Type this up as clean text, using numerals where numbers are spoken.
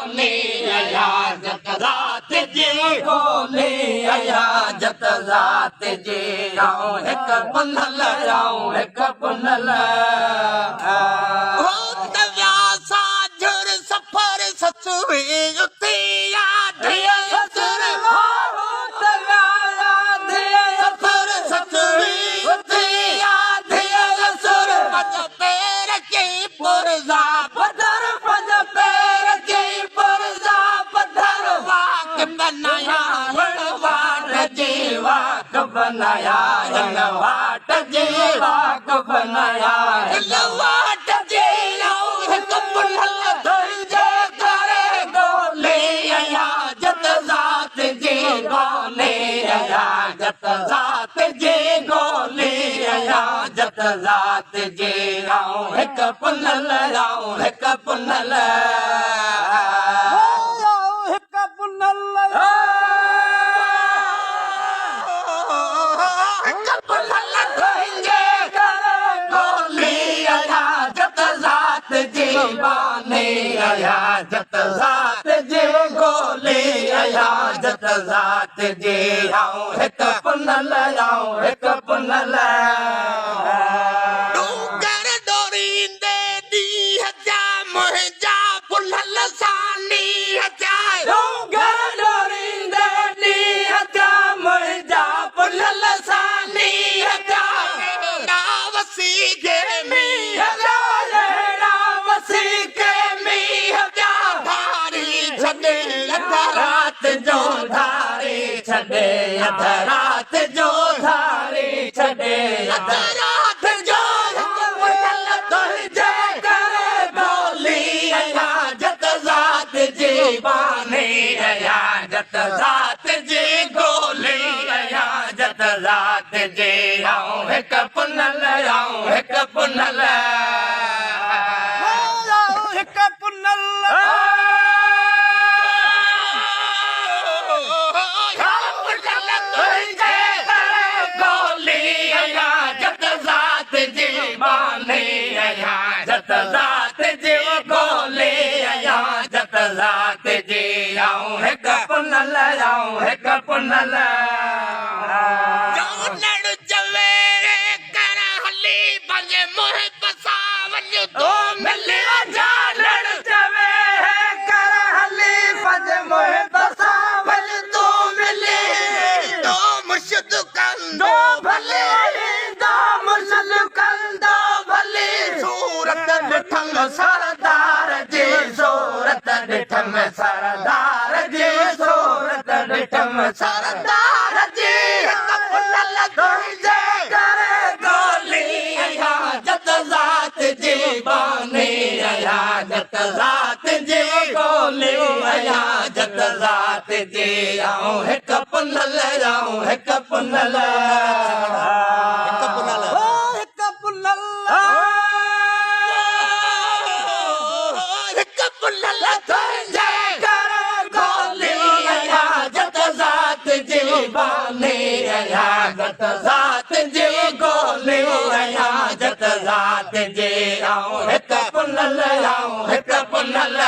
ٻانهي آهيان جت ذات جي گولي آهيان جت ذات جي آئون هڪ پنهل آئون هڪ پنهل. هوت ويا ساجهر سفر سسوي اٿي آڌيء اسر. هوت ويا آڌيء سفر سسوي اٿي آڌيء اسر. پنج پير ڪي پرزا پڌر پنج پير ڪي پرزا پڌر. واڪ بنايا هڻ واٽ جي واڪ بنايا هن واٽ جي واڪ بنايا هن واٽ جي آئون هڪ پنهل تنهنجي ڪري ڳولي آهيان جت ذات جي ڳولي آهيان جت ذات جي ڳولي آهيان جت ذات جي آئون هڪ پنهل آئون هڪ پنهل. آئون هڪ پنهل. هڪ پنهل تنهنجي ڪري ڳولي آهيان جت ذات جي ٻانهي آهيان جت ذات جي ڳولي آهيان جت ذات جي آئون هڪ پنهل آئون هڪ پنهل. ڏونگر ڏوريندي ڏينهن جا منهنجا پنهل سان نينهن ٿيا. ڏونگر ڏوريندي ڏينهن جا منهنجا پنهل سان نينهن ٿيا. اهڙا وسي کي مينهن جا اهڙا وسي کي مينهن جا ڌاري ڇڏي اڌ رات جو ڌاري ڇڏي اڌ رات جو ڌاري ڇڏي اڌ رات جو هڪ پنهل تنهنجي ڪري ٻولي آهيان جت ذات جي ٻانهي آهيان جت ذات جي گولي آهيان جت ذات جي آئون هڪ پنهل آئون هڪ پنهل. آئون هڪ پنهل. جونڙ چوي ڪر هلي پنهنجي محب سان وڃ تون ملي. جانڙ چوي ڪر هلي پنهنجي محب سان وڃ تون ملي. ايندو مرشد ڪندو ڀلي. ايندو مرشد ڪندو ڀلي. صورت ڏٺم سردار جي صورت ڏٺم سردار جي صورت ڏٺم سردار جي. هڪ پنهل تنهنجي ڪري ڳولي آهيان جت ذات جي ٻانهي آهيان جت ذات جي ڳولي آهيان جت ذات جي آئون هڪ پنهل آئون هڪ پنهل. هڪ پنهل. هڪ پنهل. هڪ پنهل تنهنجي ڪري ڳولي آهيان جت ذات جي ٻانهي آهيان جت ذات جي ڳولي آهيان جت ذات جي آئون هڪ پنهل آئون هڪ پنهل.